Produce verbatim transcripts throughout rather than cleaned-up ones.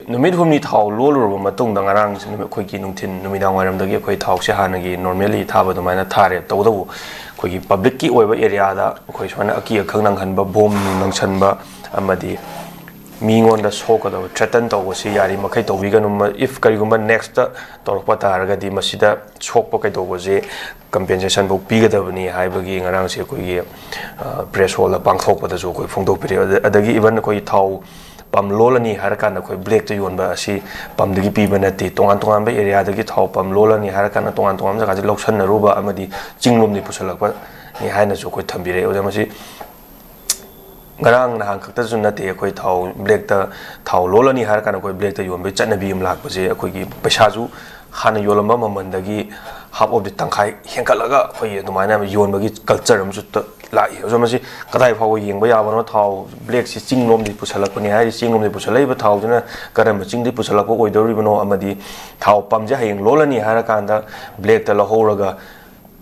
ꯅꯨꯃꯤꯠ ꯍꯨꯝꯅꯤ ꯊꯥꯎ ꯂꯣꯜꯂꯨꯔꯕ ꯃꯇꯨꯡꯗ, ꯉꯔꯥꯡꯁꯦ ꯅꯨꯃꯤꯠ, ꯑꯩꯈꯣꯏꯒꯤ ꯅꯨꯡꯊꯤꯟ ꯅꯨꯃꯤꯗꯥꯡ ꯋꯥꯏꯔꯝꯗꯒꯤ ꯑꯩꯈꯣꯏ ꯊꯥꯎꯁꯦ ꯍꯥꯟꯅꯒꯤ normally ꯊꯥꯕ ꯑꯗꯨꯃꯥꯏꯅ ꯊꯥꯔꯦ꯫ ꯇꯧꯕꯇꯕꯨ ꯑꯩꯈꯣꯏꯒꯤ publicꯀꯤ ꯑꯣꯏꯕ areaꯗ ꯑꯩꯈꯣꯏ ꯁꯨꯃꯥꯏꯅ ꯑꯀꯤ ꯑꯈꯪ ꯅꯪꯍꯟꯕ, bomb ꯅꯪꯁꯟꯕ ꯑꯃꯗꯤ ꯃꯤꯉꯣꯟꯗ ꯁꯣꯛꯀꯗꯕ threaten ꯇꯧꯕꯁꯤ ꯌꯥꯔꯤꯃꯈꯩ ꯇꯧꯕꯤꯒꯅꯨ꯫ ꯃ-, if ꯀꯔꯤꯒꯨꯝꯕ nextꯇ ꯇꯧꯔꯛꯄ ꯇꯥꯔꯒꯗꯤ ꯃꯁꯤꯗ ꯁꯣꯛꯄ ꯀꯩꯗꯧꯕꯁꯦ compensation ꯐꯥꯎ ꯄꯤꯒꯗꯕꯅꯤ ꯍꯥꯏꯕꯒꯤ ꯉꯔꯥꯡꯁꯦ ꯑꯩꯈꯣꯏꯒꯤ, ꯑ, press hallꯗ ꯄꯥꯡꯊꯣꯛꯄꯗꯁꯨ ꯑꯩꯈꯣꯏ ꯐꯣꯡꯗꯣꯛꯄꯤꯔꯛꯑꯦ꯫ ꯑꯗ-, ꯑꯗꯒꯤ even ꯑꯩꯈꯣꯏꯒꯤ ꯊꯥꯎ pump ꯂꯣꯜꯂꯅꯤ ꯍꯥꯏꯔꯀꯥꯟꯗ ꯑꯩꯈꯣꯏ blackꯇ ꯌꯣꯟꯕ ꯑꯁꯤ pumpꯗꯒꯤ ꯄꯤꯕ ꯅꯠꯇꯦ꯫ ꯇꯣꯉꯥꯟ ꯇꯣꯉꯥꯟꯕ areaꯗꯒꯤ ꯊꯥꯎ pump ꯂꯣꯜꯂꯅꯤ ꯍꯥꯏꯔꯀꯥꯟꯗ ꯇꯣꯉꯥꯟ ꯇꯣꯉꯥꯟꯕ ꯖꯒꯥꯁꯤ ꯂꯧꯁꯟꯅꯔꯨꯕ ꯑꯃꯗꯤ ꯆꯤꯡꯂꯣꯝꯗꯒꯤ ꯄꯨꯁꯜꯂꯛꯄꯅꯤ ꯍꯥꯏꯅꯁꯨ ꯑꯩꯈꯣꯏ ꯊꯝꯕꯤꯔꯛꯑꯦ꯫ ꯑꯣꯖꯥ, ꯃꯁꯤ ꯉꯔꯥꯡ ꯅꯍꯥꯟ ꯈꯛꯇꯁꯨ ꯅꯠꯇꯦ, ꯑꯩꯈꯣꯏ ꯊꯥꯎ blackꯇ, ꯊꯥꯎ ꯂꯣꯜꯂꯅꯤ ꯍꯥꯏꯔꯀꯥꯟꯗ ꯑꯩꯈꯣꯏ blackꯇ ꯌꯣꯟꯕꯒꯤ ꯆꯠꯅꯕꯤ ꯑꯃ ꯂꯥꯛꯄꯁꯦ, ꯑꯩꯈꯣꯏꯒꯤ ꯄꯩꯁꯥꯁꯨ ꯍꯥꯟꯅ ꯌꯣꯜꯂꯝꯕ ꯃꯃꯜꯗꯒꯤ half of the, ꯇꯪꯈꯥꯏ ꯍꯦꯟꯒꯠꯂꯒ ꯑꯩꯈꯣꯏꯒꯤ ꯑꯗꯨꯃꯥꯏꯅ ꯌꯣꯟꯕꯒꯤ culture ꯑꯃꯁꯨ ꯇ-, ꯂꯥꯛꯏ꯫ ꯑꯣꯖꯥ, ꯃꯁꯤ ꯀꯗꯥꯏ ꯐꯥꯎꯕ ꯌꯦꯡꯕ ꯌꯥꯕꯅꯣ? ꯊꯥꯎ blackꯁꯤ ꯆꯤꯡꯂꯣꯝꯗꯒꯤ ꯄꯨꯁꯜꯂꯛꯄꯅꯤ ꯍꯥꯏꯔꯤ, ꯆꯤꯡꯂꯣꯝꯗꯒꯤ ꯄꯨꯁꯜꯂꯛꯏꯕ ꯊꯥꯎꯗꯨꯅ ꯀꯔꯝꯕ ꯆꯤꯡꯗꯒꯤ ꯄꯨꯁꯜꯂꯛꯄ ꯑꯣꯏꯗꯧꯔꯤꯕꯅꯣ? ꯑꯃꯗꯤ ꯊꯥꯎ pumpꯁꯦ ꯍꯌꯦꯡ ꯂꯣꯜꯂꯅꯤ ꯍꯥꯏꯔꯀꯥꯟꯗ blackꯇ ꯂꯧꯍꯧꯔꯒ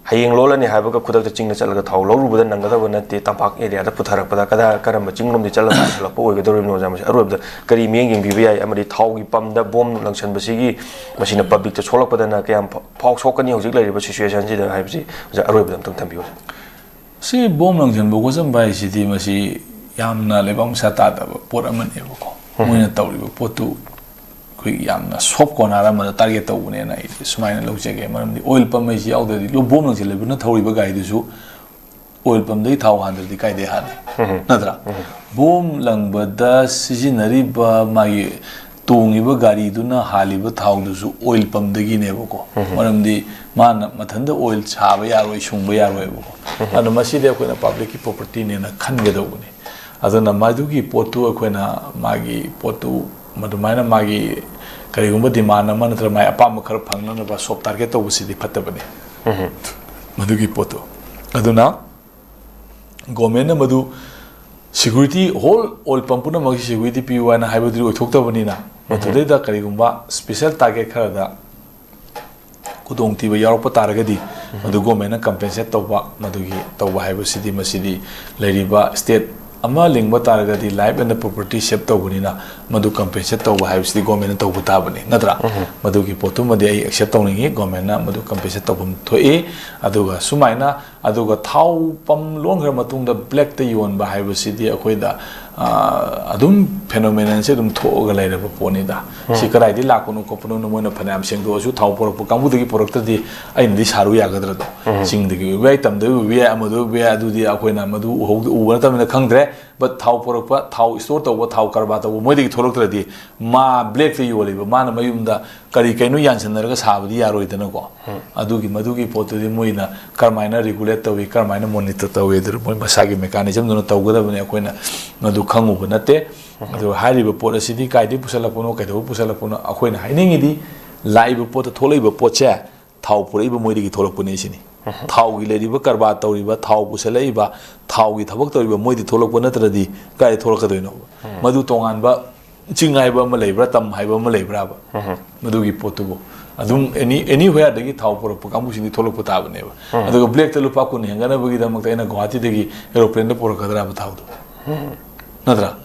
ꯍꯌꯦꯡ ꯂꯣꯜꯂꯅꯤ ꯍꯥꯏꯕꯒ ꯈꯨꯗꯛꯇ ꯆꯤꯡꯗ ꯆꯠꯂꯒ ꯊꯥꯎ ꯂꯧꯔꯨꯕꯗ ꯅꯪꯒꯗꯕ ꯅꯠꯇꯦ꯫ ꯇꯝꯄꯥꯛ areaꯗ ꯄꯨꯊꯔꯛꯄꯗ ꯀꯗꯥꯏ, ꯀꯔꯝꯕ ꯆꯤꯡꯂꯣꯝꯗꯒꯤ ꯆꯠꯂꯒ ꯄꯨꯁꯜꯂꯛꯄ ꯑꯣꯏꯒꯗꯧꯔꯤꯕꯅꯣ? ꯑꯣꯖꯥ, ꯃꯁꯤ ꯑꯔꯣꯏꯕꯗ ꯀꯔꯤ ꯃꯤꯠꯌꯦꯡ ꯌꯦꯡꯕꯤꯕ ꯌꯥꯏ? ꯑꯃꯗꯤ ꯊꯥꯎꯒꯤ pumpꯗ bomb ꯂꯪꯁꯟꯕꯁꯤꯒꯤ, ꯃꯁꯤꯅ publicꯇ ꯁꯣꯛꯂꯛꯄꯗꯅ ꯀꯌꯥꯝ ꯐ-, ꯐꯥꯎ ꯁꯣꯛꯀꯅꯤ? ꯍꯧꯖꯤꯛ ꯂꯩꯔꯤꯕ situationꯁꯤꯗ ꯍꯥꯏꯕꯁꯤ ꯑꯣꯖꯥ, ꯑꯔꯣꯏꯕꯗ ꯑꯝꯇꯪ ꯊꯝꯕꯤꯌꯨ꯫ ꯁꯤ bomb ꯂꯪꯁꯟꯕ ꯈꯣꯠꯆꯟꯕ ꯍꯥꯏꯁꯤꯗꯤ ꯃꯁꯤ ꯌꯥꯝꯅ ꯂꯩꯕꯥꯛ ꯃꯁꯥ ꯇꯥꯗꯕ ꯄꯣꯠ ꯑꯃꯅꯦꯕꯀꯣ꯫ ꯎꯝ꯫ ꯃꯣꯏꯅ ꯇꯧꯔꯤꯕ ꯄꯣꯠꯇꯨ ꯑꯩꯈꯣꯏ ꯌꯥꯝꯅ soft corner ꯑꯃꯗ target ꯇꯧꯕꯅꯦꯅ ꯑꯩꯗꯤ ꯁꯨꯃꯥꯏꯅ ꯂꯧꯖꯒꯦ꯫ ꯃꯔꯝꯗꯤ oil pump ꯍꯥꯏꯁꯤ ꯌꯥꯎꯗ꯭ꯔꯗꯤ, ꯂꯣ-, bomb ꯂꯪꯁꯤꯜꯂꯤꯕꯅ ꯊꯧꯔꯤꯕ ꯒꯥꯔꯤꯗꯨꯁꯨ oil pumpꯗꯒꯤ ꯊꯥꯎ ꯍꯥꯟꯗ꯭ꯔꯗꯤ ꯀꯥꯏꯗꯩ ꯍꯥꯟꯅꯤ? ꯎꯝ꯫ ꯅꯠꯇ꯭ꯔꯥ? ꯎꯝ꯫ Bomb ꯂꯪꯕꯗ ꯁꯤꯖꯤꯟꯅꯔꯤꯕ ꯃꯥꯒꯤ ꯇꯣꯡꯉꯤꯕ ꯒꯥꯔꯤꯗꯨꯅ ꯍꯥꯜꯂꯤꯕ ꯊꯥꯎꯗꯨꯁꯨ oil pumpꯗꯒꯤꯅꯦꯕꯀꯣ꯫ ꯎꯝ꯫ ꯃꯔꯝꯗꯤ ꯃꯥꯅ ꯃꯊꯟꯇ oil ꯁꯥꯕ ꯌꯥꯔꯣꯏ, ꯁꯨꯡꯕ ꯌꯥꯔꯣꯏꯕꯀꯣ꯫ ꯎꯝ꯫ ꯑꯗꯨꯅ ꯃꯁꯤꯗꯤ ꯑꯩꯈꯣꯏꯅ publicꯀꯤ propertyꯅꯦꯅ ꯈꯟꯒꯗꯧꯕꯅꯤ꯫ ꯑꯗꯨꯅ ꯃꯗꯨꯒꯤ ꯄꯣꯠꯇꯨ ꯑꯩꯈꯣꯏꯅ ꯃꯥꯒꯤ ꯄꯣꯠꯇꯨ, ꯑꯗꯨꯃꯥꯏꯅ ꯃꯥꯒꯤ ꯀꯔꯤꯒꯨꯝꯕ demand ꯑꯃ ꯅꯠꯇ꯭ꯔꯒ ꯃꯥꯒꯤ ꯑꯄꯥꯝꯕ ꯈꯔ ꯐꯪꯅꯅꯕ soft target ꯇꯧꯕꯁꯤꯗꯤ ꯐꯠꯇꯕꯅꯤ꯫ ꯎꯝ꯫ ꯃꯗꯨꯒꯤ ꯄꯣꯠꯇꯨ꯫ ꯑꯗꯨꯅ governmentꯅ ꯃꯗꯨ security, whole oil pump ꯄꯨꯝꯅꯃꯛꯀꯤ security ꯄꯤꯌꯨ ꯍꯥꯏꯅ ꯍꯥꯏꯕꯗꯨꯗꯤ ꯑꯣꯏꯊꯣꯛꯇꯕꯅꯤꯅ, ꯎꯝ꯫ ꯃꯗꯨꯗꯩꯗ ꯀꯔꯤꯒꯨꯝꯕ special target ꯈꯔꯗ ꯈꯨꯗꯣꯡꯊꯤꯕ ꯌꯥꯎꯔꯛꯄ ꯇꯥꯔꯒꯗꯤ, ꯎꯝ꯫ ꯃꯗꯨ governmentꯅ compensate ꯇꯧꯕ, ꯃꯗꯨꯒꯤ ꯇꯧꯕ ꯍꯥꯏꯕꯁꯤꯗꯤ, ꯃꯁꯤꯗꯤ ꯂꯩꯔꯤꯕ state ꯑꯃ ꯂꯤꯡꯕ ꯇꯥꯔꯒꯗꯤ life and property save ꯇꯧꯕꯅꯤꯅ, ꯃꯗꯨ ꯀꯝꯄꯦꯟꯁꯦꯠ ꯇꯧꯕ ꯍꯥꯏꯕꯁꯤꯗꯤ ꯒꯣꯔꯃꯦꯟꯅ ꯇꯧꯕ ꯇꯥꯕꯅꯤ, ꯅꯠꯇ꯭ꯔꯥ? ꯃꯗꯨꯒꯤ ꯄꯣꯠꯇꯨꯃꯗꯤ ꯑꯩ ꯑꯦꯛꯁꯦꯞ ꯇꯧꯅꯤꯡꯉꯤ, ꯒꯣꯔꯃꯦꯟꯅ ꯃꯗꯨ ꯀꯝꯄꯦꯟꯁꯦꯠ ꯇꯧꯐꯝ ꯊꯣꯛꯏ꯫ ꯑꯗꯨꯒ ꯁꯨꯃꯥꯏꯅ, ꯑꯗꯨꯒ ꯊꯥꯎ ꯄꯝ ꯂꯣꯟꯈ꯭ꯔ ꯃꯇꯨꯡꯗ ꯕ꯭ꯂꯦꯛꯇ ꯌꯣꯟꯕ ꯍꯥꯏꯕꯁꯤꯗꯤ ꯑꯩꯈꯣꯏꯗ, ꯑ, ꯑꯗꯨꯝ ꯐꯦꯅꯣꯃꯦꯅꯟꯁꯦ ꯑꯗꯨꯝ ꯊꯣꯛꯑꯒ ꯂꯩꯔꯕ ꯄꯣꯠꯅꯤꯗ꯫ ꯁꯤ ꯀꯗꯥꯏꯗꯒꯤ ꯂꯥꯛꯄꯅꯣ ꯈꯣꯠꯄꯅꯣꯅ ꯃꯣꯏꯅ ꯐꯅꯌꯥꯝ ꯁꯦꯡꯗꯣꯛꯑꯁꯨ, ꯊꯥꯎ ꯄꯨꯔꯛꯄ ꯀꯥꯡꯕꯨꯗꯒꯤ ꯄꯨꯔꯛꯇ꯭ꯔꯗꯤ ꯑꯩꯅꯗꯤ ꯁꯥꯔꯨ ꯌꯥꯒꯗ꯭ꯔꯗꯣ? ꯆꯤꯡꯗꯒꯤ ꯑꯣꯏꯕ ꯌꯥꯏ, ꯇꯝꯗꯒꯤ ꯑꯣꯏꯕ ꯌꯥꯏ, ꯑꯃꯗ ꯑꯣꯏꯕ ꯌꯥꯏ, ꯑꯗꯨꯗꯤ ꯑꯩꯈꯣꯏꯅ ꯃꯗꯨ ꯎꯍꯧꯗ-, ꯎꯕ ꯅꯠꯇꯕꯅꯤꯅ ꯈꯪꯗ꯭ꯔꯦ꯫ But ꯊꯥꯎ ꯄꯨꯔꯛꯄ, ꯊꯥꯎ ꯏꯁꯇꯣꯔ ꯇꯧꯕ, ꯊꯥꯎ ꯀꯔꯕꯥꯔ ꯇꯧꯕ ꯃꯣꯏꯗꯒꯤ ꯊꯣꯛꯂꯛꯇ꯭ꯔꯗꯤ, ꯃꯥ ꯕ꯭ꯂꯦꯛꯇ ꯌꯣꯜꯂꯤꯕ ꯃꯥꯅ ꯃꯌꯨꯝꯗ ꯀꯔꯤ ꯀꯩꯅꯣ ꯌꯥꯟꯁꯤꯟꯅꯔꯒ ꯁꯥꯕꯗꯤ ꯌꯥꯔꯣꯏꯗꯅꯀꯣ꯫ ꯑꯗꯨꯒꯤ, ꯃꯗꯨꯒꯤ ꯄꯣꯠꯇꯨꯗꯤ ꯃꯣꯏꯅ ꯀꯔꯝꯍꯥꯏꯅ ꯔꯤꯒꯨꯂꯦꯠ ꯇꯧꯏ, ꯀꯔꯝꯍꯥꯏꯅ ꯃꯣꯅꯤꯇꯔ ꯇꯧꯏ, ꯑꯗꯨ ꯃꯣꯏ ꯃꯁꯥꯒꯤ ꯃꯦꯀꯥꯅꯤꯖꯝꯗꯨꯅ ꯇꯧꯒꯗꯕꯅꯤ, ꯑꯩꯈꯣꯏꯅ ꯃꯗꯨ ꯈꯪꯉꯨꯕ ꯅꯠꯇꯦ꯫ ꯑꯗꯨꯒ ꯍꯥꯏꯔꯤꯕ ꯄꯣꯠ ꯑꯁꯤꯗꯤ ꯀꯥꯏꯗꯒꯤ ꯄꯨꯁꯜꯂꯛꯄꯅꯣ, ꯀꯩꯗꯧꯕ ꯄꯨꯁꯜꯂꯛꯄꯅꯣ, ꯑꯩꯈꯣꯏꯅ ꯍꯥꯏꯅꯤꯡꯉꯤꯗꯤ ꯂꯥꯛꯏꯕ ꯄꯣꯠꯇ ꯊꯣꯛꯂꯛꯏꯕ ꯄꯣꯠꯁꯦ ꯊꯥꯎ ꯄꯨꯔꯛꯏꯕ ꯃꯣꯏꯗꯒꯤ ꯊꯣꯛꯂꯛꯄꯅꯤ ꯁꯤꯅꯤ꯫ ꯊꯥꯎꯒꯤ ꯂꯩꯔꯤꯕ ꯀꯔꯕꯥꯔ ꯇꯧꯔꯤꯕ, ꯊꯥꯎ ꯄꯨꯁꯜꯂꯛꯏꯕ, ꯊꯥꯎꯒꯤ ꯊꯕꯛ ꯇꯧꯔꯤꯕ ꯃꯣꯏꯗꯤ ꯊꯣꯛꯂꯛꯄ ꯅꯠꯇ꯭ꯔꯗꯤ ꯀꯥꯏꯗ ꯊꯣꯛꯂꯛꯀꯗꯣꯏꯅꯣ? ꯃꯗꯨ ꯇꯣꯉꯥꯟꯕ ꯆꯤꯡ ꯍꯥꯏꯕ ꯑꯃ ꯂꯩꯕ꯭ꯔꯥ, ꯇꯝ ꯍꯥꯏꯕ ꯑꯃ ꯂꯩꯕ꯭ꯔꯥꯕ? ꯃꯗꯨꯒꯤ ꯄꯣꯠꯇꯨꯕꯨ ꯑꯗꯨꯝ ꯑꯦꯅꯤ, ꯑꯦꯅꯤꯋꯦꯌꯔꯗꯒꯤ ꯊꯥꯎ ꯄꯨꯔꯛꯄ ꯀꯥꯡꯕꯨꯁꯤꯡꯗꯤ ꯊꯣꯛꯂꯛꯄ ꯇꯥꯕꯅꯦꯕ꯫ ꯑꯗꯨꯒ ꯕ꯭ꯂꯦꯛꯇ ꯂꯨꯄꯥ ꯀꯨꯟ ꯍꯦꯟꯒꯠꯅꯕꯒꯤꯗꯃꯛꯇ ꯑꯩꯅ ꯒꯨꯋꯥꯍꯥꯇꯤꯗꯒꯤ ꯑꯦꯔꯣꯄ꯭ꯂꯦꯟꯗ ꯄꯨꯔꯛꯀꯗ꯭ꯔꯥꯕ ꯊꯥꯎꯗꯣ? ꯅꯠꯇ꯭ꯔꯥ?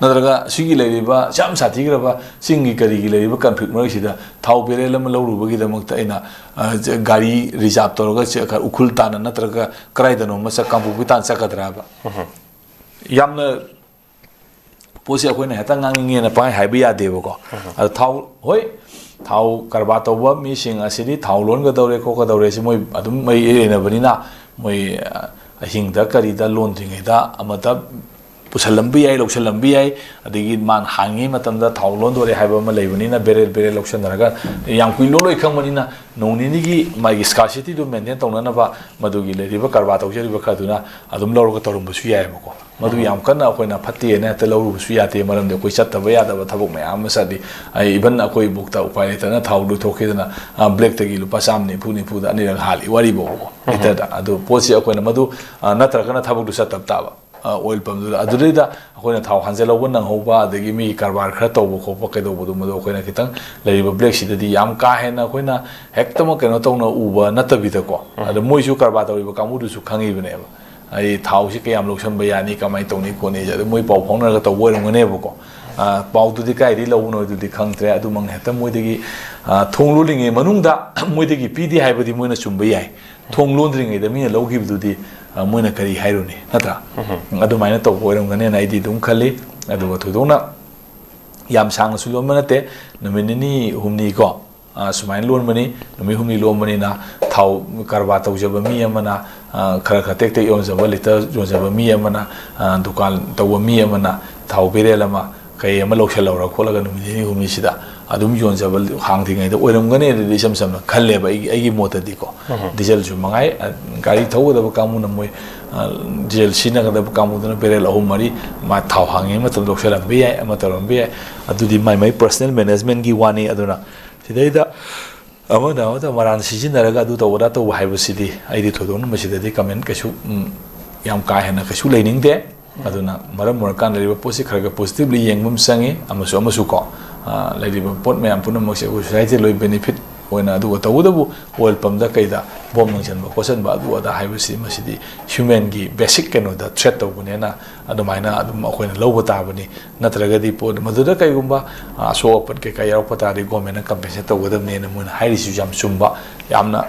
ꯅꯠꯇ꯭ꯔꯒ ꯁꯤꯒꯤ ꯂꯩꯔꯤꯕ ꯌꯥꯝ ꯁꯥꯊꯤꯈ꯭ꯔꯕ ꯆꯤꯡꯒꯤ ꯀꯔꯤꯒꯤ ꯂꯩꯔꯤꯕ ꯀꯟꯐ꯭ꯂꯤꯛ ꯃꯔꯛꯁꯤꯗ ꯊꯥꯎ ꯕꯦꯔꯦꯜ ꯑꯃ ꯂꯧꯔꯨꯕꯒꯤꯗꯃꯛꯇ ꯑꯩꯅ, ꯑ, ꯒꯥꯔꯤ ꯔꯤꯖꯥꯕ ꯇꯧꯔꯒ ꯆ-, ꯎꯈ꯭ꯔꯨꯜ ꯇꯥꯟꯅ ꯅꯠꯇ꯭ꯔꯒ ꯀꯗꯥꯏꯗꯅꯣ ꯑꯃ ꯆꯠ-, ꯀꯥꯡꯄꯣꯛꯄꯤ ꯇꯥꯟꯅ ꯆꯠꯀꯗ꯭ꯔꯥꯕ? ꯌꯥꯝꯅ ꯄꯣꯠꯁꯦ ꯑꯩꯈꯣꯏꯅ ꯍꯦꯛꯇ ꯉꯥꯡꯅꯤꯡꯉꯦꯅ ꯄꯪꯍꯥꯏ ꯍꯥꯏꯕ ꯌꯥꯗꯦꯕꯀꯣ꯫ ꯑꯗꯣ ꯊꯥꯎ, ꯍꯣꯏ, ꯊꯥꯎ ꯀꯔꯕꯥꯔ ꯇꯧꯕ ꯃꯤꯁꯤꯡ ꯑꯁꯤꯗꯤ ꯊꯥꯎ ꯂꯣꯟꯒꯗꯧꯔꯦ ꯈꯣꯠꯀꯗꯧꯔꯦ ꯁꯤ ꯃꯣꯏ ꯑꯗꯨꯝ ꯃꯔꯤ ꯂꯩꯅꯕꯅꯤꯅ, ꯃꯣꯏ, ꯑ, ꯑꯍꯤꯡꯗ ꯀꯔꯤꯗ ꯂꯣꯟꯗ꯭ꯔꯤꯉꯩꯗ ꯑꯃꯗ ꯄꯨꯁꯜꯂꯝꯕ ꯌꯥꯏ, ꯂꯧꯁꯜꯂꯝꯕ ꯌꯥꯏ꯫ ꯑꯗꯒꯤ ꯃꯥꯅ ꯍꯥꯡꯉꯤꯉꯩ ꯃꯇꯝꯗ ꯊꯥꯎ ꯂꯣꯟꯗꯣꯔꯦ ꯍꯥꯏꯕ ꯑꯃ ꯂꯩꯕꯅꯤꯅ, ꯕꯦꯔꯦꯜ ꯕꯦꯔꯦꯜ ꯂꯧꯁꯟꯅꯔꯒ ꯌꯥꯝ ꯀꯨꯏꯅ ꯂꯣꯟꯂꯣꯏ ꯈꯪꯕꯅꯤꯅ, ꯅꯣꯡ ꯅꯤꯅꯤꯒꯤ ꯃꯥꯒꯤ ꯁ꯭ꯀꯥꯔꯁꯤꯇꯤꯗꯨ ꯃꯦꯟꯇꯦꯟ ꯇꯧꯅꯅꯕ ꯃꯗꯨꯒꯤ ꯂꯩꯔꯤꯕ ꯀꯔꯕꯥꯔ ꯇꯧꯖꯔꯤꯕ ꯈꯔꯗꯨꯅ ꯑꯗꯨꯝ ꯂꯧꯔꯒ ꯇꯧꯔꯝꯕꯁꯨ ꯌꯥꯏꯑꯕꯀꯣ꯫ ꯃꯗꯨ ꯌꯥꯝ ꯀꯟꯅ ꯑꯩꯈꯣꯏꯅ ꯐꯠꯇꯦꯅ ꯍꯦꯛꯇ ꯂꯧꯔꯨꯕꯁꯨ ꯌꯥꯗꯦ, ꯃꯔꯝꯗꯤ ꯑꯩꯈꯣꯏ ꯆꯠꯇꯕ ꯌꯥꯗꯕ ꯊꯕꯛ ꯃꯌꯥꯝ ꯑꯃ ꯆꯠꯂꯤ꯫ ꯑꯩ, ꯏꯚꯟ ꯑꯩꯈꯣꯏ ꯕꯨꯛꯇ ꯎꯄꯥꯏ ꯂꯩꯇꯅ ꯊꯥꯎ ꯂꯣꯏꯊꯣꯛꯈꯤꯗꯅ, ꯑ, ꯕ꯭ꯂꯦꯛꯇꯒꯤ ꯂꯨꯄꯥ ꯆꯥꯝꯃ ꯅꯤꯐꯨ ꯅꯤꯐꯨꯗ ꯑꯅꯤꯔꯛ ꯍꯥꯜꯂꯤ ꯋꯥꯔꯤꯕꯣꯕꯀꯣ, ꯂꯤꯇꯔꯗ꯫ ꯑꯗꯨ ꯄꯣꯠꯁꯤ ꯑꯩꯈꯣꯏꯅ ꯃꯗꯨ, ꯑ, ꯅꯠꯇ꯭ꯔꯒꯅ ꯊꯕꯛꯇꯨ ꯆꯠꯇꯕ ꯇꯥꯕ, ꯑ, ꯑꯣꯏꯜ ꯄꯝꯗꯨꯗ꯫ ꯑꯗꯨꯗꯩꯗ ꯑꯩꯈꯣꯏꯅ ꯊꯥꯎ ꯍꯥꯟꯖꯜꯍꯧꯕ ꯅꯪꯍꯧꯕ, ꯑꯗꯒꯤ ꯃꯤꯒꯤ ꯀꯔꯕꯥꯔ ꯈꯔ ꯇꯧꯕ ꯈꯣꯠꯄ ꯀꯩꯗꯧꯕꯗꯣ, ꯃꯗꯨ ꯑꯩꯈꯣꯏꯅ ꯈꯤꯇꯪ ꯂꯩꯔꯤꯕ ꯕ꯭ꯂꯦꯛꯁꯤꯗꯗꯤ ꯌꯥꯝ ꯀꯥ ꯍꯦꯟꯅ ꯑꯩꯈꯣꯏꯅ ꯍꯦꯛꯇꯃꯛ ꯀꯩꯅꯣ ꯇꯧꯅ ꯎꯕ ꯅꯠꯇꯕꯤꯗꯀꯣ꯫ ꯑꯗ ꯃꯣꯏꯁꯨ ꯀꯔꯕꯥꯔ ꯇꯧꯔꯤꯕ ꯀꯥꯡꯕꯨꯗꯨꯁꯨ ꯈꯪꯉꯤꯕꯅꯦꯕ꯫ ꯑꯩ ꯊꯥꯎꯁꯤ ꯀꯌꯥꯝ ꯂꯧꯁꯟꯕ ꯌꯥꯅꯤ, ꯀꯃꯥꯏꯅ ꯇꯧꯅꯤ ꯈꯣꯠꯅꯤꯁꯦ ꯑꯗꯨ ꯃꯣꯏ ꯄꯥꯎ ꯐꯥꯎꯅꯔꯒ ꯇꯧꯕ ꯑꯣꯏꯔꯝꯒꯅꯦꯕꯀꯣ꯫ ꯑ, ꯄꯥꯎꯗꯨꯗꯤ ꯀꯥꯏꯗꯒꯤ ꯂꯧꯕꯅꯣ ꯑꯗꯨꯗꯤ ꯈꯪꯗ꯭ꯔꯦ꯫ ꯑꯗꯨꯃꯛꯅ ꯍꯦꯛꯇ ꯃꯣꯏꯗꯒꯤ, ꯑ, ꯊꯣꯡ ꯂꯣꯜꯂꯤꯉꯩ ꯃꯅꯨꯡꯗ ꯃꯣꯏꯗꯒꯤ ꯄꯤꯗꯦ ꯍꯥꯏꯕꯗꯤ ꯃꯣꯏꯅ ꯆꯨꯝꯕ ꯌꯥꯏ꯫ ꯊꯣꯡ ꯂꯣꯟꯗ꯭ꯔꯤꯉꯩꯗ ꯃꯤꯅ ꯂꯧꯈꯤꯕꯗꯨꯗꯤ, ꯑ, ꯃꯣꯏꯅ ꯀꯔꯤ ꯍꯥꯏꯔꯨꯅꯤ, ꯅꯠꯇ꯭ꯔꯥ? ꯑꯗꯨꯃꯥꯏꯅ ꯇꯧꯕ ꯑꯣꯏꯔꯝꯒꯅꯦꯅ ꯑꯩꯗꯤ ꯑꯗꯨꯝ ꯈꯜꯂꯤ꯫ ꯑꯗꯨꯒ ꯊꯣꯏꯗꯣꯛꯅ ꯌꯥꯝ ꯁꯥꯡꯅꯁꯨ ꯂꯣꯟꯕ ꯅꯠꯇꯦ, ꯅꯨꯃꯤꯠ ꯅꯤꯅꯤ ꯍꯨꯝꯅꯤꯀꯣ, ꯑ, ꯁꯨꯃꯥꯏꯅ ꯂꯣꯟꯕꯅꯤ꯫ ꯅꯨꯃꯤꯠ ꯍꯨꯝꯅꯤ ꯂꯣꯟꯕꯅꯤꯅ ꯊꯥꯎ ꯀꯔꯕꯥꯔ ꯇꯧꯖꯕ ꯃꯤ ꯑꯃꯅ, ꯑ, ꯈꯔ ꯈꯔ ꯇꯦꯛ ꯇꯦꯛ ꯌꯣꯟꯖꯕ, ꯂꯤꯇꯔ ꯌꯣꯟꯖꯕ ꯃꯤ ꯑꯃꯅ, ꯑ, ꯗꯨꯀꯥꯟ ꯇꯧꯕ ꯃꯤ ꯑꯃꯅ ꯊꯥꯎ ꯕꯦꯔꯦꯜ ꯑꯃ ꯀꯩ ꯑꯃ ꯂꯧꯁꯤꯜꯍꯧꯔ ꯈꯣꯠꯂꯒ ꯅꯨꯃꯤꯠ ꯅꯤꯅꯤ ꯍꯨꯝꯅꯤꯁꯤꯗ ꯑꯗꯨꯝ ꯌꯣꯟꯖꯕ ꯍꯥꯡꯗ꯭ꯔꯤꯉꯩꯗ ꯑꯣꯏꯔꯝꯒꯅꯤ ꯑꯗꯨꯗꯤ ꯏꯁꯝ ꯁꯝꯅ ꯈꯜꯂꯦꯕ ꯑꯩꯒꯤ, ꯑꯩꯒꯤ ꯃꯣꯠꯇꯗꯤꯀꯣ꯫ ꯗꯤꯖꯜꯁꯨ ꯃꯉꯥꯏ, ꯑ, ꯒꯥꯔꯤ ꯊꯧꯒꯗꯕ ꯀꯥꯡꯕꯨꯅ ꯃꯣꯏ, ꯑ, ꯗꯤꯖꯜ ꯁꯤꯖꯤꯟꯅꯒꯗꯕ ꯀꯥꯡꯕꯨꯗꯨꯅ ꯕꯦꯔꯦꯜ ꯑꯍꯨꯝ ꯃꯔꯤ ꯃꯥ ꯊꯥꯎ ꯍꯥꯡꯉꯤꯉꯩ ꯃꯇꯝꯗ ꯂꯧꯁꯤꯜꯂꯝꯕ ꯌꯥꯏ, ꯑꯃ ꯇꯧꯔꯝꯕ ꯌꯥꯏ꯫ ꯑꯗꯨꯗꯤ ꯃꯥꯏ ꯃꯥꯏ ꯄꯔꯁꯅꯦꯜ ꯃꯦꯅꯦꯖꯃꯦꯟꯒꯤ ꯋꯥꯅꯤ꯫ ꯑꯗꯨꯅ ꯁꯤꯗꯩꯗ ꯑꯃꯅ ꯑꯃꯗ ꯃꯔꯥꯟ ꯁꯤꯖꯤꯟꯅꯔꯒ ꯑꯗꯨ ꯇꯧꯕ ꯑꯗꯥ ꯇꯧꯕ ꯍꯥꯏꯕꯁꯤꯗꯤ ꯑꯩꯗꯤ ꯊꯣꯏꯗꯣꯛꯅ ꯃꯁꯤꯗꯗꯤ ꯀꯃꯦꯟ ꯀꯩꯁꯨ, ꯎꯝ, ꯌꯥꯝ ꯀꯥ ꯍꯦꯟꯅ ꯀꯩꯁꯨ ꯂꯩꯅꯤꯡꯗꯦ꯫ ꯑꯗꯨꯅ ꯃꯔꯝ ꯑꯣꯏꯔꯀꯥꯟꯗ ꯂꯩꯔꯤꯕ ꯄꯣꯠꯁꯤ ꯈꯔ ꯈꯔ ꯄꯣꯖꯤꯇꯤꯚꯂꯤ ꯌꯦꯡꯕ ꯑꯃ ꯆꯪꯉꯤ꯫ ꯑꯃꯁꯨ, ꯑꯃꯁꯨ ꯀꯣ, ꯑ, ꯂꯩꯔꯤꯕ ꯄꯣꯠ ꯃꯌꯥꯝ ꯄꯨꯝꯅꯃꯛꯁꯦ ꯑꯩꯈꯣꯏ ꯁꯣꯁꯥꯏꯇꯤ ꯂꯣꯏ ꯕꯦꯅꯤꯐꯤꯠ ꯑꯣꯏꯅ꯫ ꯑꯗꯨꯒ ꯇꯧꯕꯇꯕꯨ ꯑꯣꯏꯜ ꯄꯝꯗ ꯀꯩꯗ ꯕꯣꯝ ꯂꯪꯁꯤꯟꯕ ꯈꯣꯠꯆꯟꯕ ꯑꯗꯨ ꯑꯗꯥ ꯍꯥꯏꯕꯁꯤ ꯃꯁꯤꯗꯤ ꯍ꯭ꯌꯨꯃꯦꯟꯒꯤ ꯕꯦꯁꯤꯛ ꯀꯩꯅꯣꯗ ꯊ꯭ꯔꯦꯠ ꯇꯧꯕꯅꯦꯅ ꯑꯗꯨꯃꯥꯏꯅ ꯑꯗꯨꯝ ꯑꯩꯈꯣꯏꯅ ꯂꯧꯕ ꯇꯥꯕꯅꯤ꯫ ꯅꯠꯇ꯭ꯔꯒꯗꯤ ꯄꯣꯠ ꯃꯗꯨꯗ ꯀꯩꯒꯨꯝꯕ, ꯑ, ꯑꯁꯣꯛ ꯑꯄꯟ ꯀꯩꯀꯥ ꯌꯥꯎꯔꯛꯄ ꯇꯥꯔꯗꯤ ꯒꯣꯔꯃꯦꯟꯅ ꯀꯝꯄꯦꯟꯁꯦꯠ ꯇꯧꯒꯗꯕꯅꯦꯅ ꯃꯣꯏꯅ ꯍꯥꯏꯔꯤꯁꯤꯁꯨ ꯌꯥꯝ ꯆꯨꯝꯕ, ꯌꯥꯝꯅ,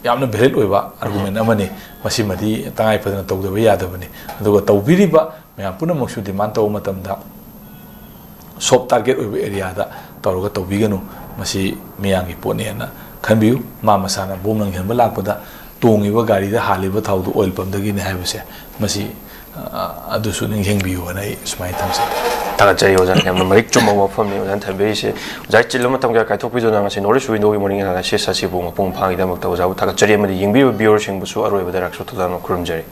ꯌꯥꯝꯅ ꯚꯦꯂꯤꯠ ꯑꯣꯏꯕ ꯑꯥꯔꯒꯨꯃꯦꯟ ꯑꯃꯅꯤ꯫ ꯃꯁꯤꯃꯗꯤ ꯇꯉꯥꯏ ꯐꯗꯅ ꯇꯧꯗꯕ ꯌꯥꯗꯕꯅꯤ꯫ ꯑꯗꯨꯒ ꯇꯧꯕꯤꯔꯤꯕ ꯃꯌꯥꯝ ꯄꯨꯝꯅꯃꯛꯁꯨ ꯗꯤꯃꯥꯟ ꯇꯧꯕ ꯃꯇꯝꯗ ꯁꯣꯐ ꯇꯥꯔꯒꯦꯠ ꯑꯣꯏꯕ ꯑꯦꯔꯤꯌꯥꯗ ꯇꯧꯔꯒ ꯇꯧꯕꯤꯒꯅꯨ꯫ ꯃꯁꯤ ꯃꯤꯌꯥꯝꯒꯤ ꯄꯣꯠꯅꯦꯅ ꯈꯟꯕꯤꯌꯨ꯫ ꯃꯥ ꯃꯁꯥꯅ ꯕꯣꯝ ꯂꯪꯁꯤꯟꯕ ꯂꯥꯛꯄꯗ ꯇꯣꯡꯉꯤꯕ ꯒꯥꯔꯤꯗ ꯍꯥꯜꯂꯤꯕ ꯊꯥꯎꯗꯨ ꯑꯣꯏꯜ ꯄꯝꯗꯒꯤꯅꯤ ꯍꯥꯏꯕꯁꯦ, ꯃꯁꯤ, ꯑ, ꯑꯗꯨꯁꯨ ꯅꯤꯡꯁꯤꯡꯕꯤꯌꯨ ꯍꯥꯏꯅ ꯑꯩ ꯁꯨꯃꯥꯏꯅ ꯊꯝꯖꯒꯦ꯫ ꯊꯥꯒꯠꯆꯔꯤ ꯑꯣꯖꯥ, ꯌꯥꯝꯅ ꯃꯔꯤꯛ ꯆꯨꯝꯕ ꯋꯥꯐꯝꯅꯤ ꯑꯣꯖꯥꯅ ꯊꯝꯕꯤꯔꯤꯁꯦ꯫ ꯑꯣꯖꯥ ꯆꯤꯜꯂꯕ ꯃꯇꯝ ꯀꯌꯥ ꯀꯥꯏꯊꯣꯛꯄꯤꯗꯨꯅ ꯉꯁꯤ North East Window ꯒꯤ morning analysis ꯑꯁꯤꯕꯨ ꯃꯄꯨꯡ ꯐꯥꯕꯒꯤꯗꯃꯛꯇ ꯑꯣꯖꯥꯕꯨ ꯊꯥꯒꯠꯆꯔꯤ ꯑꯃꯗꯤ ꯌꯦꯡꯕꯤꯔꯤꯕ viewer ꯁꯤꯡꯕꯨꯁꯨ ꯑꯔꯣꯏꯕꯗ ꯔꯥꯛꯁꯣ ꯊꯧꯖꯥꯜꯅ ꯈꯨꯔꯨꯝꯖꯔꯤ꯫